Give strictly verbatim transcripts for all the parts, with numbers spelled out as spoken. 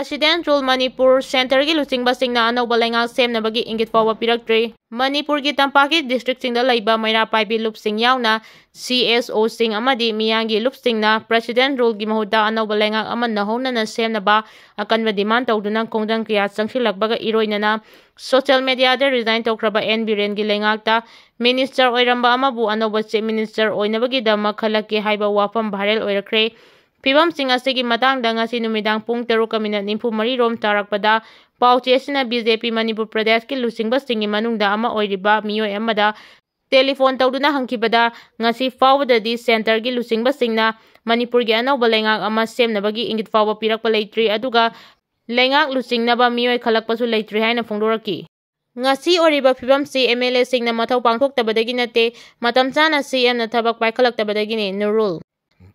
President Rule Manipur, ꯁꯦꯟꯇꯔꯒꯤ ꯂꯨꯆꯤꯡꯕꯁꯤꯡꯅ ꯑꯅꯧꯕ ꯂꯩꯉꯥꯛ ꯁꯦꯝꯅꯕꯒꯤ ꯏꯪꯒꯤꯠ ꯐꯥꯎꯕ ꯄꯤꯔꯛꯇ꯭ꯔꯤ꯫ ꯃꯅꯤꯄꯨꯔꯒꯤ ꯇꯝꯄꯥꯛꯀꯤ ꯗꯤꯁꯇ꯭ꯔꯤꯛꯁꯤꯡꯗ ꯂꯩꯕ ꯃꯩꯔꯥ ꯄꯥꯏꯕꯤ ꯂꯨꯞꯁꯤꯡ ꯌꯥꯎꯅ ꯁꯤ ꯑꯦꯁ ꯑꯣꯁꯤꯡ ꯑꯃꯗꯤ ꯃꯤꯌꯥꯝꯒꯤ ꯂꯨꯞꯁꯤꯡꯅ President Ruleꯒꯤ ꯃꯍꯨꯠꯇ ꯑꯅꯧꯕ ꯂꯩꯉꯥꯛ ꯑꯃ ꯅꯧꯍꯧꯅꯅ ꯁꯦꯝꯅꯕ ꯑꯀꯟꯕ demand ꯇꯧꯗꯨꯅ ꯈꯣꯡꯖꯪ ꯀꯌꯥ ꯆꯪꯁꯤꯜꯂꯛꯄꯒ ꯏꯔꯣꯏꯅꯅ social mediaꯗ resign ꯇꯧꯈ꯭ꯔꯕ ꯑꯦꯟ ꯕꯤꯔꯦꯟꯒꯤ ꯂꯩꯉꯥꯛꯇ Minister ꯑꯣꯏꯔꯝꯕ ꯑꯃꯕꯨ ꯑꯅꯧꯕ Chief Minister ꯑꯣꯏꯅꯕꯒꯤꯗꯃꯛ ꯈꯜꯂꯛꯀꯦ ꯍꯥꯏꯕ ꯋꯥꯐꯝ viral ꯑꯣꯏꯔꯛꯈ꯭ꯔꯦ꯫ ꯐꯤꯕꯝꯁꯤꯡ ꯑꯁꯤꯒꯤ ꯃꯇꯥꯡꯗ ꯉꯁꯤ ꯅꯨꯃꯤꯗꯥꯡ ꯄꯨꯡ ꯇꯔꯨꯛꯀ ꯃꯤꯅꯠ ꯅꯤꯐꯨ ꯃꯔꯤ ꯔꯣꯝ ꯇꯥꯔꯛꯄꯗ ꯄꯥꯎꯆꯦꯁꯤꯅ ꯕꯤ ꯖꯦ ꯄꯤ ꯃꯅꯤꯄꯨꯔ ꯄ꯭ꯔꯗꯦꯁꯀꯤ ꯂꯨꯆꯤꯡꯕꯁꯤꯡꯒꯤ ꯃꯅꯨꯡꯗ ꯑꯃ ꯑꯣꯏꯔꯤꯕ ꯃꯤꯑꯣꯏ ꯑꯃꯗ telephone ꯇꯧꯗꯨꯅ ꯍꯪꯈꯤꯕꯗ, ꯉꯁꯤ ꯐꯥꯎꯕꯗꯗꯤ ꯁꯦꯟꯇꯔꯒꯤ ꯂꯨꯆꯤꯡꯕꯁꯤꯡꯅ ꯃꯅꯤꯄꯨꯔꯒꯤ ꯑꯅꯧꯕ ꯂꯩꯉꯥꯛ ꯑꯃ ꯁꯦꯝꯅꯕꯒꯤ ꯏꯪꯒꯤꯠ ꯐꯥꯎꯕ ꯄꯤꯔꯛꯄ ꯂꯩꯇ꯭ꯔꯤ, ꯑꯗꯨꯒ ꯂꯩꯉꯥꯛ ꯂꯨꯆꯤꯡꯅꯕ ꯃꯤꯑꯣꯏ ꯈꯜꯂꯛꯄꯁꯨ ꯂꯩꯇ꯭ꯔꯤ ꯍꯥꯏꯅ ꯐꯣꯡꯗꯣꯔꯛꯈꯤ꯫ ꯉꯁꯤ ꯑꯣꯏꯔꯤꯕ ꯐꯤꯕꯝꯁꯤ ꯑꯦꯝ ꯑꯦꯜ ꯑꯦꯁꯤꯡꯅ ꯃꯊꯧ ꯄꯥꯡꯊꯣꯛꯇꯕꯗꯒꯤ ꯅꯠꯇꯦ, ꯃꯇꯝ ꯆꯥꯅ ꯁꯤ ꯑꯦꯝꯅ ꯊꯕꯛ ꯄꯥꯏꯈꯠꯂꯛꯇꯕꯗꯒꯤꯅꯤ꯫ ꯅꯨꯔꯨꯜ꯫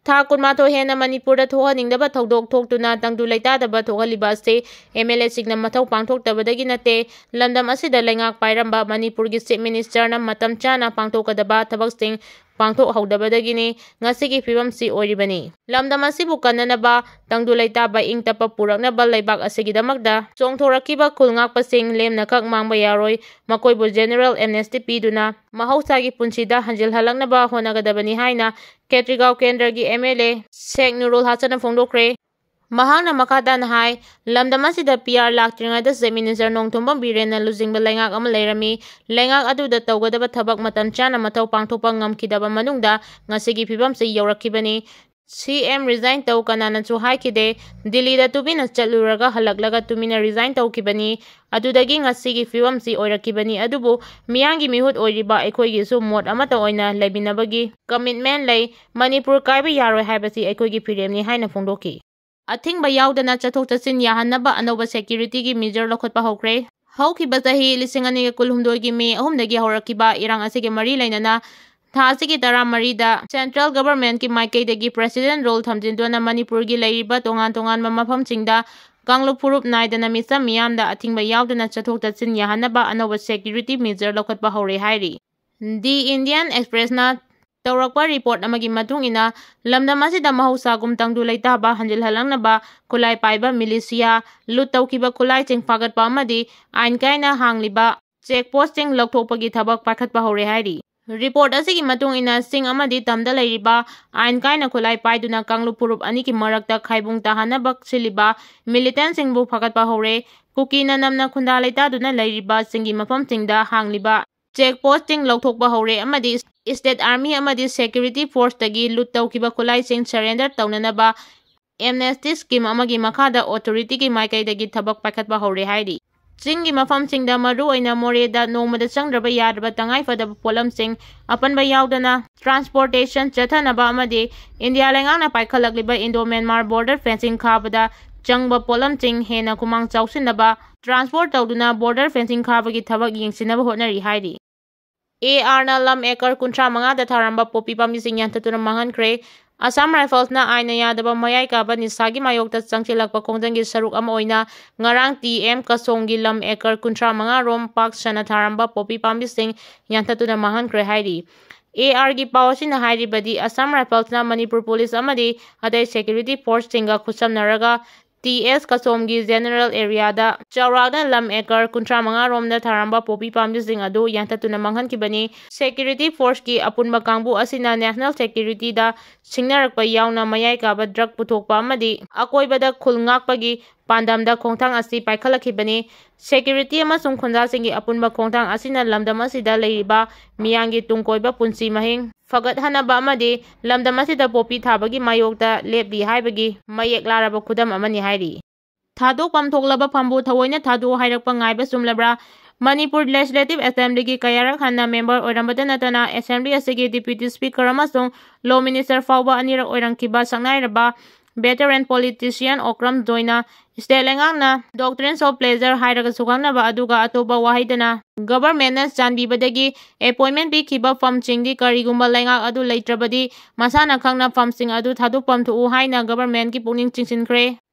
ꯊꯥ ꯀꯨꯟꯃꯥꯊꯣꯏ ꯍꯦꯟꯅ ꯃꯅꯤꯄꯨꯔꯗ ꯊꯣꯛꯍꯟꯅꯤꯡꯗꯕ ꯊꯧꯗꯣꯛ ꯊꯣꯛꯇꯨꯅ ꯇꯪꯗꯨ ꯂꯩꯇꯥꯗꯕ ꯊꯣꯛꯍꯜꯂꯤꯕ ꯑꯁꯤ ꯑꯦꯝ ꯑꯦꯜ ꯑꯦꯁꯤꯡꯅ ꯃꯊꯧ ꯄꯥꯡꯊꯣꯛꯇꯕꯗꯒꯤ ꯅꯠꯇꯦ, ꯂꯝꯗꯝ ꯑꯁꯤꯗ ꯂꯩꯉꯥꯛ ꯄꯥꯏꯔꯝꯕ ꯃꯅꯤꯄꯨꯔꯒꯤ Chief Ministerꯅ ꯃꯇꯝ ꯆꯥꯅ ꯄꯥꯡꯊꯣꯛꯀꯗꯕ ꯊꯕꯛꯁꯤꯡ ꯄꯥꯡꯊꯣꯛꯍꯧꯗꯕꯗꯒꯤꯅꯤ꯫ ꯉꯁꯤꯒꯤ ꯐꯤꯕꯝꯁꯤ ꯑꯣꯏꯔꯤꯕꯅꯤ꯫ ꯂꯝꯗꯝ ꯑꯁꯤꯕꯨ ꯀꯟꯅꯅꯕ, ꯇꯪꯗꯨ ꯂꯩꯇꯥꯕ ꯏꯪ ꯇꯞꯄ ꯄꯨꯔꯛꯅꯕ ꯂꯩꯕꯥꯛ ꯑꯁꯤꯒꯤꯗꯃꯛꯇ ꯆꯣꯡꯊꯣꯔꯛꯈꯤꯕ ꯈꯨꯜ ꯉꯥꯛꯄꯁꯤꯡ ꯂꯦꯝꯅꯈꯛ ꯃꯥꯡꯕ ꯌꯥꯔꯣꯏ꯫ ꯃꯈꯣꯏꯕꯨ general amnesty ꯄꯤꯗꯨꯅ ꯃꯍꯧꯁꯥꯒꯤ ꯄꯨꯟꯁꯤꯗ ꯍꯟꯖꯤꯜꯍꯜꯂꯛꯅꯕ ꯍꯣꯠꯅꯒꯗꯕꯅꯤ ꯍꯥꯏꯅ ꯈꯦꯇ꯭ꯔꯤꯒꯥꯎ ꯀꯦꯟꯗ꯭ꯔꯒꯤ ꯑꯦꯝ ꯑꯦꯜ ꯑꯦ ꯁꯦꯛ ꯅꯨꯔꯨꯜ ꯍꯥꯁꯟꯅ ꯐꯣꯡꯗꯣꯛꯈ꯭ꯔꯦ꯫ ꯃꯍꯥꯛꯅ ꯃꯈꯥ ꯇꯥꯅ ꯍꯥꯏ, ꯂꯝꯗꯝ ꯑꯁꯤꯗ ꯄꯤ ꯑꯥꯔ ꯂꯥꯛꯇ꯭ꯔꯤꯉꯩꯗ Chief Minister ꯅꯣꯡꯊꯣꯝꯕꯝ ꯕꯤꯔꯦꯟꯅ ꯂꯨꯆꯤꯡꯕ ꯂꯩꯉꯥꯛ ꯑꯃ ꯂꯩꯔꯝꯃꯤ꯫ ꯂꯩꯉꯥꯛ ꯑꯗꯨꯗ ꯇꯧꯒꯗꯕ ꯊꯕꯛ ꯃꯇꯝ ꯆꯥꯅ ꯃꯊꯧ ꯄꯥꯡꯊꯣꯛꯄ ꯉꯝꯈꯤꯗꯕ ꯃꯅꯨꯡꯗ ꯉꯁꯤꯒꯤ ꯐꯤꯕꯝꯁꯤ ꯌꯧꯔꯛꯈꯤꯕꯅꯤ꯫ ꯁꯤ ꯑꯦꯝ resign ꯇꯧ ꯀꯅꯥꯅꯁꯨ ꯍꯥꯏꯈꯤꯗꯦ꯫ ꯗꯤꯜꯂꯤꯗ ꯇꯨꯃꯤꯟꯅ ꯆꯠꯂꯨꯔꯒ ꯍꯜꯂꯛꯂꯒ ꯇꯨꯃꯤꯟꯅ resign ꯇꯧꯈꯤꯕꯅꯤ꯫ ꯑꯗꯨꯗꯒꯤ ꯉꯁꯤꯒꯤ ꯐꯤꯕꯝꯁꯤ ꯑꯣꯏꯔꯛꯈꯤꯕꯅꯤ꯫ ꯑꯗꯨꯕꯨ ꯃꯤꯌꯥꯝꯒꯤ ꯃꯤꯍꯨꯠ ꯑꯣꯏꯔꯤꯕ ꯑꯩꯈꯣꯏꯒꯤꯁꯨ ꯃꯣꯠ ꯑꯃꯠꯇ ꯑꯣꯏꯅ ꯂꯩꯃꯤꯟꯅꯕꯒꯤ commitment ꯂꯩ꯫ ꯃꯅꯤꯄꯨꯔ ꯀꯥꯏꯕ ꯌꯥꯔꯣꯏ ꯍꯥꯏꯕꯁꯤ ꯑꯩꯈꯣꯏꯒꯤ ꯐꯤꯔꯦꯞꯅꯤ ꯍꯥꯏꯅ ꯐꯣꯡꯗꯣꯛꯈꯤ꯫ ꯑꯊꯤꯡꯕ ꯌꯥꯎꯗꯅ ꯆꯠꯊꯣꯛ ꯆꯠꯁꯤꯟ ꯌꯥꯍꯟꯅꯕ ꯑꯅꯧꯕ securityꯒꯤ measure ꯂꯧꯈꯠꯄ ꯍꯧꯈ꯭ꯔꯦ꯫ ꯍꯧꯈꯤꯕ ꯆꯍꯤ ꯂꯤꯁꯤꯡ ꯑꯅꯤꯒ ꯀꯨꯟꯍꯨꯝꯗꯣꯏꯒꯤ ꯃꯦ ꯑꯍꯨꯝꯗꯒꯤ ꯍꯧꯔꯛꯈꯤꯕ ꯏꯔꯥꯡ ꯑꯁꯤꯒꯤ ꯃꯔꯤ ꯂꯩꯅꯅ ꯊꯥ ꯑꯁꯤꯒꯤ ꯇꯔꯥꯃꯔꯤꯗ central governmentꯀꯤ ꯃꯥꯏꯀꯩꯗꯒꯤ President Rule ꯊꯝꯖꯤꯟꯗꯨꯅ ꯃꯅꯤꯄꯨꯔꯒꯤ ꯂꯩꯔꯤꯕ ꯇꯣꯉꯥꯟ ꯇꯣꯉꯥꯟꯕ ꯃꯐꯝꯁꯤꯡꯗ ꯀꯥꯡꯂꯨꯞ ꯐꯨꯔꯨꯞ ꯅꯥꯏꯗꯅ ꯃꯤꯆꯝ ꯃꯤꯌꯥꯝꯗ ꯑꯊꯤꯡꯕ ꯌꯥꯎꯗꯅ ꯆꯠꯊꯣꯛ ꯆꯠꯁꯤꯟ ꯌꯥꯍꯟꯅꯕ ꯑꯅꯧꯕ security measure ꯂꯧꯈꯠꯄ ꯍꯧꯔꯦ ꯍꯥꯏꯔꯤ꯫ The Indian Expressꯅ ꯇꯧꯔꯛꯄ ꯔꯤꯄꯣꯔꯠ ꯑꯃꯒꯤ ꯃꯇꯨꯡ ꯏꯟꯅ, ꯂꯝꯗꯝ ꯑꯁꯤꯗ ꯃꯍꯧꯁꯥꯒꯨꯝ ꯇꯪꯗꯨ ꯂꯩꯇꯥꯕ ꯍꯟꯖꯤꯜꯍꯜꯂꯛꯅꯕ ꯈꯨꯠꯂꯥꯏ ꯄꯥꯏꯕ ꯃꯤꯂꯤꯁꯤꯌꯥ, ꯂꯨꯠ ꯇꯧꯈꯤꯕ ꯈꯨꯠꯂꯥꯏꯁꯤꯡ ꯐꯥꯒꯠꯄ ꯑꯃꯗꯤ ꯑꯥꯏꯟ ꯀꯥꯏꯅ ꯍꯥꯡꯂꯤꯕ ꯆꯦꯛ ꯄꯣꯁ꯭ꯠꯁꯤꯡ ꯂꯧꯊꯣꯛꯄꯒꯤ ꯊꯕꯛ ꯄꯥꯏꯈꯠꯄ ꯍꯧꯔꯦ ꯍꯥꯏꯔꯤ꯫ ꯔꯤꯄꯣꯔꯠ ꯑꯁꯤꯒꯤ ꯃꯇꯨꯡ ꯏꯟꯅ, ꯆꯤꯡ ꯑꯃꯗꯤ ꯇꯝꯗ ꯂꯩꯔꯤꯕ ꯑꯥꯏꯟ ꯀꯥꯏꯅ ꯈꯨꯠꯂꯥꯏ ꯄꯥꯏꯗꯨꯅ ꯀꯥꯡꯂꯨꯞ ꯐꯨꯔꯨꯞ ꯑꯅꯤꯒꯤ ꯃꯔꯛꯇ ꯈꯥꯏꯕꯨꯡ ꯇꯥꯍꯟꯅꯕ ꯁꯤꯜꯂꯤꯕ ꯃꯤꯂꯤꯇꯦꯟꯠꯁꯤꯡꯕꯨ ꯐꯥꯒꯠꯄ ꯍꯧꯔꯦ꯫ ꯀꯨꯀꯤꯅ ꯅꯝꯅ ꯈꯨꯟꯗꯥ ꯂꯩꯇꯥꯗꯨꯅ ꯂꯩꯔꯤꯕ ꯆꯤꯡꯒꯤ ꯃꯐꯝꯁꯤꯡꯗ ꯍꯥꯡꯂꯤꯕ ꯆꯦꯛ ꯄꯣꯁ꯭ꯠꯁꯤꯡ ꯂꯧꯊꯣꯛꯄ ꯍꯧꯔꯦ ꯑꯃꯗꯤ ꯁ꯭ꯇꯦꯠ ꯑꯥꯔꯃꯤ ꯑꯃꯗꯤ ꯁꯦꯀ꯭ꯌꯨꯔꯤꯇꯤ ꯐꯣꯔꯁꯇꯒꯤ ꯂꯨꯠ ꯇꯧꯈꯤꯕ ꯈꯨꯠꯂꯥꯏꯁꯤꯡ ꯁꯔꯦꯟꯗꯔ ꯇꯧꯅꯅꯕ ꯑꯦꯝꯅꯦꯁꯇꯤ ꯁ꯭ꯀꯤꯝ ꯑꯃꯒꯤ ꯃꯈꯥꯗ ꯑꯣꯊꯣꯔꯤꯇꯤꯒꯤ ꯃꯥꯏꯀꯩꯗꯒꯤ ꯊꯕꯛ ꯄꯥꯏꯈꯠꯄ ꯍꯧꯔꯦ ꯍꯥꯏꯔꯤ꯫ ꯆꯤꯡꯒꯤ ꯃꯐꯝꯁꯤꯡꯗ, ꯃꯔꯨꯑꯣꯏꯅ ꯃꯣꯔꯦꯗ, ꯅꯣꯡꯃꯗ ꯆꯪꯗ꯭ꯔꯕ ꯌꯥꯗ꯭ꯔꯕ ꯇꯉꯥꯏꯐꯗꯕ ꯄꯣꯠꯂꯝꯁꯤꯡ ꯑꯄꯟꯕ ꯌꯥꯎꯗꯅ ꯇ꯭ꯔꯥꯟꯁꯄꯣꯔꯇꯦꯁꯟ ꯆꯠꯊꯅꯕ ꯑꯃꯗꯤ ꯏꯟꯗꯤꯌꯥ ꯂꯩꯉꯥꯛꯅ ꯄꯥꯏꯈꯠꯂꯛꯂꯤꯕ ꯏꯟꯗꯣ ꯃ꯭ꯌꯥꯟꯃꯥꯔ ꯕꯣꯔꯗꯔ ꯐꯦꯟꯁꯤꯡ ꯈꯥꯕꯗ ꯆꯪꯕ ꯄꯣꯠꯂꯝꯁꯤꯡ ꯍꯦꯟꯅ ꯈꯨꯃꯥꯡ ꯆꯥꯎꯁꯤꯟꯅꯕ ꯇ꯭ꯔꯥꯟꯁꯄꯣꯔꯠ ꯇꯧꯗꯨꯅ ꯕꯣꯔꯗꯔ ꯐꯦꯟꯁꯤꯡ ꯈꯥꯕꯒꯤ ꯊꯕꯛ ꯌꯦꯡꯁꯤꯟꯅꯕ ꯍꯣꯠꯅꯔꯤ ꯍꯥꯏꯔꯤ꯫ ꯑꯦ ꯑꯥꯔꯅ ꯂꯝ ꯑꯦꯀꯔ ꯀꯨꯟꯊ꯭ꯔꯥ ꯃꯉꯥꯗ ꯊꯥꯔꯝꯕ ꯄꯣꯄꯤ ꯄꯥꯝꯕꯤꯁꯤꯡ ꯌꯥꯟꯊꯠꯇꯨꯅ ꯃꯥꯡꯍꯟꯈ꯭ꯔꯦ꯫ ꯑꯁꯥꯝ ꯔꯥꯏꯐꯜꯁꯅ ꯑꯥꯏꯟꯅ ꯌꯥꯗꯕ ꯃꯌꯥꯏ ꯀꯥꯕ ꯅꯤꯁꯥꯒꯤ ꯃꯥꯌꯣꯛꯇ ꯆꯪꯁꯤꯜꯂꯛꯄ ꯈꯣꯡꯖꯪꯒꯤ ꯁꯔꯨꯛ ꯑꯃ ꯑꯣꯏꯅ ꯉꯔꯥꯡ ꯇꯤ ꯑꯦꯝ ꯀꯁꯣꯡꯒꯤ ꯂꯝ ꯑꯦꯀꯔ ꯀꯨꯟꯊ꯭ꯔꯥ ꯃꯉꯥ ꯔꯣꯝ ꯄꯥꯛ ꯁꯟꯅ ꯊꯥꯔꯝꯕ ꯄꯣꯄꯤ ꯄꯥꯝꯕꯤꯁꯤꯡ ꯌꯥꯟꯊꯠꯇꯨꯅ ꯃꯥꯡꯍꯟꯈ꯭ꯔꯦ ꯍꯥꯏꯔꯤ꯫ ꯑꯦ ꯑꯥꯔꯒꯤ ꯄꯥꯎ ꯑꯁꯤꯅ ꯍꯥꯏꯔꯤꯕꯗꯤ, ꯑꯁꯥꯝ ꯔꯥꯏꯐꯜꯁꯅ ꯃꯅꯤꯄꯨꯔ ꯄꯨꯂꯤꯁ ꯑꯃꯗꯤ ꯑꯇꯩ ꯁꯦꯀ꯭ꯌꯨꯔꯤꯇꯤ ꯐꯣꯔꯁꯁꯤꯡꯒ ꯈꯨꯠꯁꯝꯅꯔꯒ ꯇꯤ ꯑꯦꯁ ꯀꯁꯣꯝꯒꯤ ꯖꯦꯅꯔꯦꯜ ꯑꯦꯔꯤꯌꯥꯗ ꯆꯥꯎꯔꯥꯛꯅ ꯂꯝ ꯑꯦꯀꯔ ꯀꯨꯟꯊ꯭ꯔꯥ ꯃꯉꯥ ꯔꯣꯝꯗ ꯊꯥꯔꯝꯕ ꯄꯣꯄꯤ ꯄꯥꯝꯕꯤꯁꯤꯡ ꯑꯗꯨ ꯌꯥꯟꯊꯠꯇꯨꯅ ꯃꯥꯡꯍꯟꯈꯤꯕꯅꯤ꯫ ꯁꯦꯀ꯭ꯌꯨꯔꯤꯇꯤ ꯐꯣꯔꯁꯀꯤ ꯑꯄꯨꯟꯕ ꯀꯥꯡꯕꯨ ꯑꯁꯤꯅ ꯅꯦꯁꯅꯦꯜ ꯁꯦꯀ꯭ꯌꯨꯔꯤꯇꯤꯗ ꯁꯤꯡꯅꯔꯛꯄ ꯌꯥꯎꯅ ꯃꯌꯥꯏ ꯀꯥꯕ ꯗ꯭ꯔꯒ ꯄꯨꯊꯣꯛꯄ ꯑꯃꯗꯤ ꯑꯀꯣꯏꯕꯗ ꯈꯨꯜ ꯉꯥꯛꯄꯒꯤ ꯄꯥꯟꯗꯝꯗ ꯈꯣꯡꯊꯥꯡ ꯑꯁꯤ ꯄꯥꯏꯈꯠꯂꯛꯈꯤꯕꯅꯤ꯫ ꯁꯦꯀ꯭ꯌꯨꯔꯤꯇꯤ ꯑꯃꯁꯨꯡ ꯈꯨꯟꯖꯥꯁꯤꯡꯒꯤ ꯑꯄꯨꯟꯕ ꯈꯣꯡꯊꯥꯡ ꯑꯁꯤꯅ ꯂꯝꯗꯝ ꯑꯁꯤꯗ ꯂꯩꯔꯤꯕ ꯃꯤꯌꯥꯝꯒꯤ ꯇꯨꯡ ꯀꯣꯏꯕ ꯄꯨꯟꯁꯤ ꯃꯍꯤꯡ ꯐꯒꯠꯍꯟꯅꯕ ꯑꯃꯗꯤ ꯂꯝꯗꯝ ꯑꯁꯤꯗ ꯄꯣꯄꯤ ꯊꯥꯕꯒꯤ ꯃꯥꯌꯣꯛꯇ ꯂꯦꯞꯂꯤ ꯍꯥꯏꯕꯒꯤ ꯃꯌꯦꯛ ꯂꯥꯔꯕ ꯈꯨꯗꯝ ꯑꯃꯅꯤ ꯍꯥꯏꯔꯤ꯫ ꯊꯥꯗꯣꯛꯐꯝ ꯊꯣꯛꯂꯕ ꯐꯝꯕꯨ ꯊꯑꯣꯏꯅ ꯊꯥꯗꯣꯛꯑꯣ ꯍꯥꯏꯔꯛꯄ ꯉꯥꯏꯕ ꯆꯨꯝꯂꯕ꯭ꯔꯥ? ꯃꯅꯤꯄꯨꯔ ꯂꯦꯖꯤꯁꯂꯦꯇꯤꯚ ꯑꯦꯁꯦꯝꯕ꯭ꯂꯤꯒꯤ ꯀꯌꯥꯔꯛ ꯍꯟꯅ ꯃꯦꯝꯕꯔ ꯑꯣꯏꯔꯝꯕꯇ ꯅꯠꯇꯅ ꯑꯦꯁꯦꯝꯕ꯭ꯂꯤ ꯑꯁꯤꯒꯤ ꯗꯤꯄ꯭ꯌꯨꯇꯤ ꯁ꯭ꯄꯤꯀꯔ ꯑꯃꯁꯨꯡ ꯂꯣ ꯃꯤꯅꯤꯁꯇꯔ ꯐꯥꯎꯕ ꯑꯅꯤꯔꯛ ꯑꯣꯏꯔꯝꯈꯤꯕ ꯁꯛꯅꯥꯏꯔꯕ ꯚꯦꯇꯔꯦꯟ ꯄꯣꯂꯤꯇꯤꯁꯤꯌꯟ ꯑꯣꯀ꯭ꯔꯝ ꯖꯣꯏꯅ ꯁ꯭ꯇꯦꯠ ꯂꯩꯉꯥꯛꯅ doctrines of pleasure ꯍꯥꯏꯔꯒꯁꯨ ꯈꯪꯅꯕ ꯑꯗꯨꯒ ꯑꯇꯣꯞꯄ ꯋꯥꯍꯩꯗꯅ ꯒꯕꯔꯃꯦꯟꯅ ꯆꯥꯟꯕꯤꯕꯗꯒꯤ ꯑꯦꯄꯣꯏꯟꯃꯦꯟ ꯄꯤꯈꯤꯕ ꯐꯝꯁꯤꯡꯗꯤ ꯀꯔꯤꯒꯨꯝꯕ ꯂꯩꯉꯥꯛ ꯑꯗꯨ ꯂꯩꯇ꯭ꯔꯕꯗꯤ ꯃꯁꯥꯅ ꯈꯪꯅ ꯐꯝꯁꯤꯡ ꯑꯗꯨ ꯊꯥꯗꯣꯛꯐꯝ ꯊꯣꯛꯎ ꯍꯥꯏꯅ ꯒꯕꯔꯃꯦꯟꯒꯤ ꯄꯨꯛꯅꯤꯡ ꯆꯤꯡꯁꯤꯟꯈ꯭ꯔꯦ꯫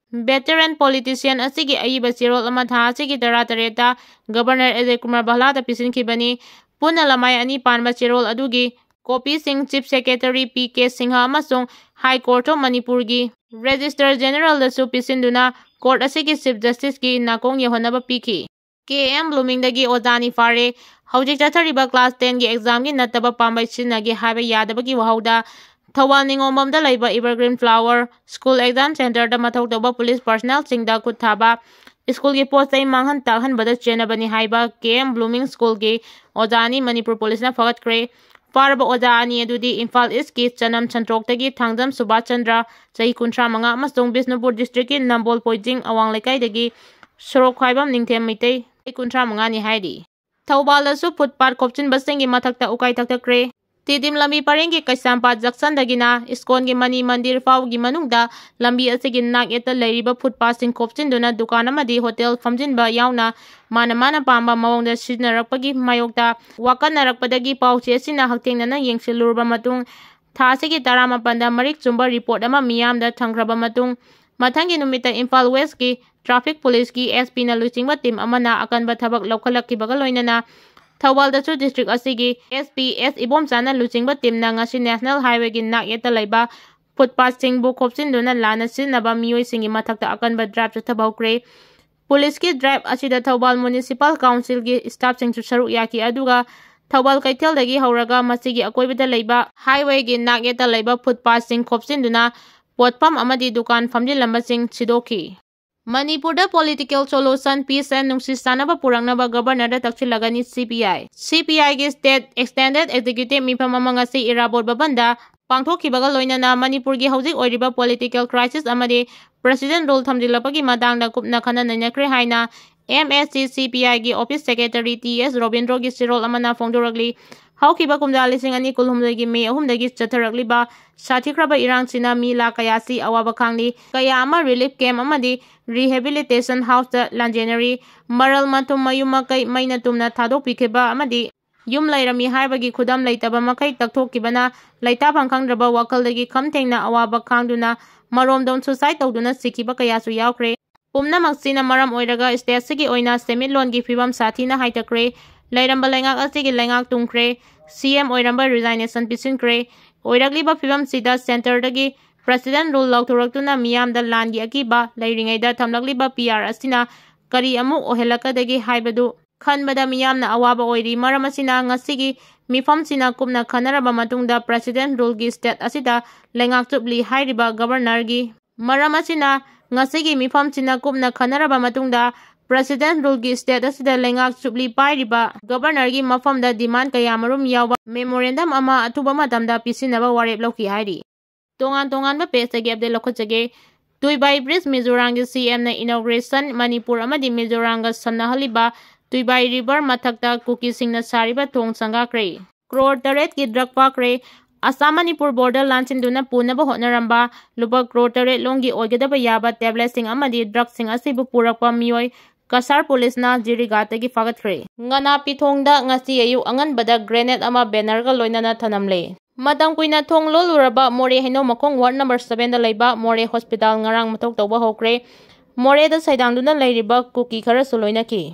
ꯚꯦꯇꯔꯦꯟ ꯄꯣꯂꯤꯇꯤꯁꯤꯌꯟ ꯑꯁꯤꯒꯤ ꯑꯏꯕ ꯆꯦꯔꯣꯜ ꯑꯃ ꯊꯥ ꯑꯁꯤꯒꯤ ꯇꯔꯥꯇꯔꯦꯠꯇ ꯒꯕꯔꯅꯔ ꯑꯖꯌ ꯀꯨꯃꯥꯔ ꯚꯜꯂꯥꯗ ꯄꯤꯁꯤꯟꯈꯤꯕꯅꯤ꯫ ꯄꯨꯟꯅ ꯂꯃꯥꯏ ꯑꯅꯤ ꯄꯥꯟꯕ ꯆꯦꯔꯣꯜ ꯑꯗꯨꯒꯤ ꯀꯣꯄꯤꯁꯤꯡ Chief Secretary P K Singh ꯑꯃꯁꯨꯡ High Court of ꯃꯅꯤꯄꯨꯔꯒꯤ Registrar Generalꯗꯁꯨ ꯄꯤꯁꯤꯟꯗꯨꯅ court ꯑꯁꯤꯒꯤ Chief Justiceꯀꯤ ꯅꯥꯀꯣꯡ ꯌꯧꯍꯟꯅꯕ ꯄꯤꯈꯤ꯫ ꯀꯦ ꯑꯦꯝ ꯕ꯭ꯂꯨꯃꯤꯡꯗꯒꯤ ꯑꯣꯖꯥ ꯑꯅꯤ ꯐꯥꯔꯦ꯫ ꯍꯧꯖꯤꯛ ꯆꯠꯊꯔꯤꯕ class tenꯒꯤ examꯒꯤ ꯅꯠꯇꯕ ꯄꯥꯝꯕꯩ ꯁꯤꯖꯤꯟꯅꯒꯦ ꯍꯥꯏꯕ ꯌꯥꯗꯕꯒꯤ ꯋꯥꯍꯧꯗ ꯊꯧꯕꯥꯜ ꯅꯤꯉꯣꯝꯕꯝꯗ ꯂꯩꯕ Evergreen Flower School Exam Centreꯗ ꯃꯊꯧ ꯇꯧꯕ police personnelꯁꯤꯡꯗ ꯈꯨꯠ ꯊꯥꯕ, schoolꯒꯤ ꯄꯣꯠ ꯆꯩ ꯃꯥꯡꯍꯟ ꯇꯥꯛꯍꯟꯕꯗ ꯆꯦꯟꯅꯕꯅꯤ ꯍꯥꯏꯕ ꯀꯦ ꯑꯦꯝ ꯕ꯭ꯂꯨꯃꯤꯡ Schoolꯒꯤ ꯑꯣꯖꯥ ꯑꯅꯤ ꯃꯅꯤꯄꯨꯔ policeꯅ ꯐꯒꯠꯈ꯭ꯔꯦ꯫ ꯐꯥꯔꯕ ꯑꯣꯖꯥ ꯑꯅꯤ ꯑꯗꯨꯗꯤ ꯏꯝꯐꯥꯜ Eastꯀꯤ ꯆꯅꯝ ꯁꯟꯇ꯭ꯔꯣꯛꯇꯒꯤ ꯊꯥꯡꯖꯝ ꯁꯨꯕꯥꯁ ꯆꯟꯗ꯭ꯔ, ꯆꯍꯤ ꯀꯨꯟꯊ꯭ꯔꯥ ꯃꯉꯥ, ꯑꯃꯁꯨꯡ ꯕꯤꯁꯅꯨꯄꯨꯔ districtꯀꯤ ꯅꯝꯕꯣꯜ ꯄꯣꯏꯖꯤꯡ ꯑꯋꯥꯡ ꯂꯩꯀꯥꯏꯗꯒꯤ ꯁꯣꯔꯣꯛ ꯈ꯭ꯋꯥꯏꯕꯝ ꯅꯤꯡꯊꯦꯝ ꯃꯩꯇꯩ, ꯆꯍꯤ ꯀꯨꯟꯊ꯭ꯔꯥ ꯃꯉꯥꯅꯤ ꯍꯥꯏꯔꯤ꯫ ꯊꯧꯕꯥꯜꯗꯁꯨ footpath ꯈꯣꯞꯆꯤꯟꯕꯁꯤꯡꯒꯤ ꯃꯊꯛꯇ ꯎꯀꯥꯏ ꯊꯛꯊꯈ꯭ꯔꯦ꯫ ꯇꯤꯗꯤꯝ ꯂꯝꯕꯤ ꯄꯔꯦꯡꯒꯤ ꯀꯩꯁꯥꯝꯄꯥꯠ junctionꯗꯒꯤꯅ ꯏꯁꯀꯣꯟꯒꯤ ꯃꯅꯤ ꯃꯟꯗꯤꯔ ꯐꯥꯎꯒꯤ ꯃꯅꯨꯡꯗ ꯂꯝꯕꯤ ꯑꯁꯤꯒꯤ ꯅꯥꯛ ꯌꯦꯠꯇ ꯂꯩꯔꯤꯕ footpathꯁꯤꯡ ꯈꯣꯞꯆꯤꯟꯗꯨꯅ ꯗꯨꯀꯥꯟ ꯑꯃꯗꯤ hotel ꯐꯝꯖꯤꯟꯕ ꯌꯥꯎꯅ ꯃꯥꯅ ꯃꯥꯅ ꯄꯥꯝꯕ ꯃꯑꯣꯡꯗ ꯁꯤꯖꯤꯟꯅꯔꯛꯄꯒꯤ ꯃꯥꯌꯣꯛꯇ ꯋꯥꯀꯠꯅꯔꯛꯄꯗꯒꯤ ꯄꯥꯎꯆꯦ ꯑꯁꯤꯅ ꯍꯛꯊꯦꯡꯅꯅ ꯌꯦꯡꯁꯤꯜꯂꯨꯔꯕ ꯃꯇꯨꯡ, ꯊꯥ ꯑꯁꯤꯒꯤ ꯇꯔꯥꯃꯥꯄꯟꯗ ꯃꯔꯤꯛ ꯆꯨꯝꯕ report ꯑꯃ ꯃꯤꯌꯥꯝꯗ ꯊꯝꯈ꯭ꯔꯕ ꯃꯇꯨꯡ, ꯃꯊꯪꯒꯤ ꯅꯨꯃꯤꯠꯇ ꯏꯝꯐꯥꯜ Westꯀꯤ traffic policeꯀꯤ S Pꯅ ꯂꯨꯆꯤꯡꯕ team ꯑꯃꯅ ꯑꯀꯟꯕ ꯊꯕꯛ ꯂꯧꯈꯠꯂꯛꯈꯤꯕꯒ ꯂꯣꯏꯅꯅ ꯊꯧꯕꯥꯜꯗꯁꯨ district ꯑꯁꯤꯒꯤ S P S ꯏꯕꯣꯝꯆꯥꯅ ꯂꯨꯆꯤꯡꯕ teamꯅ ꯉꯁꯤ National Highwayꯒꯤ ꯅꯥꯛ ꯌꯦꯠꯇ ꯂꯩꯕ footpathꯁꯤꯡꯕꯨ ꯈꯣꯞꯆꯤꯟꯗꯨꯅ ꯂꯥꯟꯅ ꯁꯤꯖꯤꯟꯅꯕ ꯃꯤꯑꯣꯏꯁꯤꯡꯒꯤ ꯃꯊꯛꯇ ꯑꯀꯟꯕ drive ꯆꯠꯊꯕ ꯍꯧꯈ꯭ꯔꯦ꯫ Policeꯀꯤ drive ꯑꯁꯤꯗ ꯊꯧꯕꯥꯜ Municipal Councilꯒꯤ staffꯁꯤꯡꯁꯨ ꯁꯔꯨꯛ ꯌꯥꯈꯤ, ꯑꯗꯨꯒ ꯊꯧꯕꯥꯜ ꯀꯩꯊꯦꯜꯗꯒꯤ ꯍꯧꯔꯒ ꯃꯁꯤꯒꯤ ꯑꯀꯣꯏꯕꯗ ꯂꯩꯕ highwayꯒꯤ ꯅꯥꯛ ꯌꯦꯠꯇ ꯂꯩꯕ footpathꯁꯤꯡ ꯈꯣꯞꯆꯤꯟꯗꯨꯅ ꯄꯣꯠꯐꯝ ꯑꯃꯗꯤ ꯗꯨꯀꯥꯟ ꯐꯝꯖꯤꯜꯂꯝꯕꯁꯤꯡ ꯁꯤꯗꯣꯛꯈꯤ꯫ ꯃꯅꯤꯄꯨꯔꯗ political solution, peace and ꯅꯨꯡꯁꯤ ꯆꯥꯟꯅꯕ ꯄꯨꯔꯛꯅꯕ Governorꯗ ꯇꯛꯁꯤꯜꯂꯒꯅꯤ C P I꯫ C P Iꯒꯤ State Extended Executive ꯃꯤꯐꯝ ꯑꯃ ꯉꯁꯤ ꯏꯔꯥꯕꯣꯠ ꯚꯕꯟꯗ ꯄꯥꯡꯊꯣꯛꯈꯤꯕꯒ ꯂꯣꯏꯅꯅ ꯃꯅꯤꯄꯨꯔꯒꯤ ꯍꯧꯖꯤꯛ ꯑꯣꯏꯔꯤꯕ political crisis ꯑꯃꯗꯤ President rule ꯊꯝꯖꯤꯜꯂꯛꯄꯒꯤ ꯃꯇꯥꯡꯗ ꯀꯨꯞꯅ ꯈꯟꯅ ꯅꯩꯅꯈ꯭ꯔꯦ ꯍꯥꯏꯅ M S C C P Iꯒꯤ office secretary T S ꯔꯣꯕꯤꯟꯗ꯭ꯔꯣꯒꯤ ꯆꯦꯔꯣꯜ ꯑꯃꯅ ꯐꯣꯡꯗꯣꯔꯛꯂꯤ꯫ ꯍꯧꯈꯤꯕ ꯀꯨꯝꯖꯥ ꯂꯤꯁꯤꯡ ꯑꯅꯤ ꯀꯨꯟꯍꯨꯝꯗꯣꯏꯒꯤ May ꯑꯍꯨꯝꯗꯒꯤ ꯆꯠꯊꯔꯛꯂꯤꯕ ꯁꯥꯊꯤꯈ꯭ꯔꯕ ꯏꯔꯥꯡꯁꯤꯅ ꯃꯤ ꯂꯥꯈ ꯀꯌꯥꯁꯤ ꯑꯋꯥꯕ ꯈꯥꯡꯂꯤ꯫ ꯀꯌꯥ ꯑꯃ relief camp ꯑꯃꯗꯤ rehabilitation houseꯇ ꯂꯥꯟꯖꯦꯟꯅꯔꯤ꯫ ꯃꯔꯜ ꯃꯊꯨꯝ, ꯃꯌꯨꯝ ꯃꯀꯩ ꯃꯩꯅ ꯇꯨꯝꯅ ꯊꯥꯗꯣꯛꯄꯤꯈꯤꯕ ꯑꯃꯗꯤ ꯌꯨꯝ ꯂꯩꯔꯝꯃꯤ ꯍꯥꯏꯕꯒꯤ ꯈꯨꯗꯝ ꯂꯩꯇꯕ ꯃꯈꯩ ꯇꯛꯊꯣꯛꯈꯤꯕꯅ ꯂꯩꯇꯥꯐꯝ ꯈꯪꯗ꯭ꯔꯕ ꯋꯥꯈꯜꯗꯒꯤ ꯈꯝ ꯊꯦꯡꯅ ꯑꯋꯥꯕ ꯈꯥꯡꯗꯨꯅ ꯃꯔꯣꯝꯗꯣꯝ suicide ꯇꯧꯗꯨꯅ ꯁꯤꯈꯤꯕ ꯀꯌꯥꯁꯨ ꯌꯥꯎꯈ꯭ꯔꯦ꯫ ꯄꯨꯝꯅꯃꯛꯁꯤꯅ ꯃꯔꯝ ꯑꯣꯏꯔꯒ stateꯁꯤꯒꯤ ꯑꯣꯏꯅ ꯁꯦꯟꯃꯤꯠꯂꯣꯟꯒꯤ ꯐꯤꯕꯝ ꯁꯥꯊꯤꯅ ꯍꯥꯏꯊꯈ꯭ꯔꯦ꯫ ꯂꯩꯔꯝꯕ ꯂꯩꯉꯥꯛ ꯑꯁꯤꯒꯤ ꯂꯩꯉꯥꯛ ꯇꯨꯝꯈ꯭ꯔꯦ꯫ ꯁꯤ ꯑꯦꯝ ꯑꯣꯏꯔꯝꯕ resignation ꯄꯤꯁꯤꯟꯈ꯭ꯔꯦ꯫ ꯑꯣꯏꯔꯛꯂꯤꯕ ꯐꯤꯕꯝꯁꯤꯗ centreꯗꯒꯤ President Rule ꯂꯥꯎꯊꯣꯔꯛꯇꯨꯅ ꯃꯤꯌꯥꯝꯗ ꯂꯥꯟꯒꯤ ꯑꯀꯤꯕ ꯂꯩꯔꯤꯉꯩꯗ ꯊꯝꯂꯛꯂꯤꯕ P R ꯑꯁꯤꯅ ꯀꯔꯤ ꯑꯃꯨꯛ ꯑꯣꯏꯍꯜꯂꯛꯀꯗꯒꯦ ꯍꯥꯏꯕꯗꯨ ꯈꯟꯕꯗ ꯃꯤꯌꯥꯝꯅ ꯑꯋꯥꯕ ꯑꯣꯏꯔꯤ꯫ ꯃꯔꯝ ꯑꯁꯤꯅ ꯉꯁꯤꯒꯤ ꯃꯤꯐꯝꯁꯤꯅ ꯀꯨꯞꯅ ꯈꯟꯅꯔꯕ ꯃꯇꯨꯡꯗ President Ruleꯒꯤ state ꯑꯁꯤꯗ ꯂꯩꯉꯥꯛ ꯆꯨꯞꯂꯤ ꯍꯥꯏꯔꯤꯕ Governorꯒꯤ ꯃꯔꯝ ꯑꯁꯤꯅ ꯉꯁꯤꯒꯤ ꯃꯤꯐꯝꯁꯤꯅ ꯀꯨꯞꯅ ꯈꯟꯅꯔꯕ ꯃꯇꯨꯡꯗ President Ruleꯒꯤ state ꯑꯁꯤꯗ ꯂꯩꯉꯥꯛ ꯆꯨꯞꯂꯤ ꯄꯥꯏꯔꯤꯕ Governorꯒꯤ ꯃꯐꯝꯗ demand ꯀꯌꯥꯃꯔꯨꯝ ꯌꯥꯎꯕ memorandum ꯑꯃ ꯑꯊꯨꯕ ꯃꯇꯝꯗ ꯄꯤꯁꯤꯟꯅꯕ ꯋꯥꯔꯦꯞ ꯂꯧꯈꯤ ꯍꯥꯏꯔꯤ꯫ ꯇꯣꯉꯥꯟ ꯇꯣꯉꯥꯟꯕ pageꯇꯒꯤ update ꯂꯧꯈꯠꯆꯒꯦ꯫ ꯇꯨꯏꯕꯥꯏ Bridge ꯃꯤꯖꯣꯔꯥꯝꯒꯤ C Mꯅ inauguration꯫ Manipur ꯑꯃꯗꯤ ꯃꯤꯖꯣꯔꯥꯝꯒ ꯁꯝꯅꯍꯜꯂꯤꯕ ꯇꯨꯏꯕꯥꯏ river ꯃꯊꯛꯇ ꯀꯨꯀꯤꯁꯤꯡꯅ ꯁꯥꯔꯤꯕ ꯊꯣꯡ ꯁꯪꯒꯥꯈ꯭ꯔꯦ꯫ Crore ꯇꯔꯦꯠꯀꯤ drug ꯐꯥꯈ꯭ꯔꯦ꯫ ꯑꯁꯥꯝ ꯃꯅꯤꯄꯨꯔ border ꯂꯥꯟꯁꯤꯟꯗꯨꯅ ꯄꯨꯅꯕ ꯍꯣꯠꯅꯔꯝꯕ ꯂꯨꯄꯥ crore ꯇꯔꯦꯠ ꯂꯣꯝꯒꯤ ꯑꯣꯏꯒꯗꯕ ꯌꯥꯕ tabletꯁꯤꯡ ꯑꯃꯗꯤ drugꯁꯤꯡ ꯑꯁꯤꯕꯨ ꯄꯨꯔꯛꯄ ꯃꯤꯑꯣꯏ ꯀꯁꯥꯔ policeꯅ ꯖꯤꯔꯤꯒꯥꯠꯇꯒꯤ ꯐꯥꯒꯠꯈ꯭ꯔꯦ꯫ ꯉꯥꯅꯥꯄꯤꯊꯣꯡꯗ ꯉꯁꯤ ꯑꯌꯨꯛ ꯑꯉꯟꯕꯗ grenade ꯑꯃ bannerꯒ ꯂꯣꯏꯅꯅ ꯊꯅꯝꯂꯦ꯫ ꯃꯇꯝ ꯀꯨꯏꯅ ꯊꯣꯡ ꯂꯣꯜꯂꯨꯔꯕ ꯃꯣꯔꯦ ꯍꯩꯅꯧ ꯃꯈꯣꯡ ward number sevenꯗ ꯂꯩꯕ ꯃꯣꯔꯦ hospital ꯉꯔꯥꯡ ꯃꯊꯧ ꯇꯧꯕ ꯍꯧꯈ꯭ꯔꯦ꯫ ꯃꯣꯔꯦꯗ ꯁꯩꯗꯥꯡꯗꯨꯅ ꯂꯩꯔꯤꯕ ꯀꯨꯀꯤ ꯈꯔꯁꯨ ꯂꯣꯏꯅꯈꯤ꯫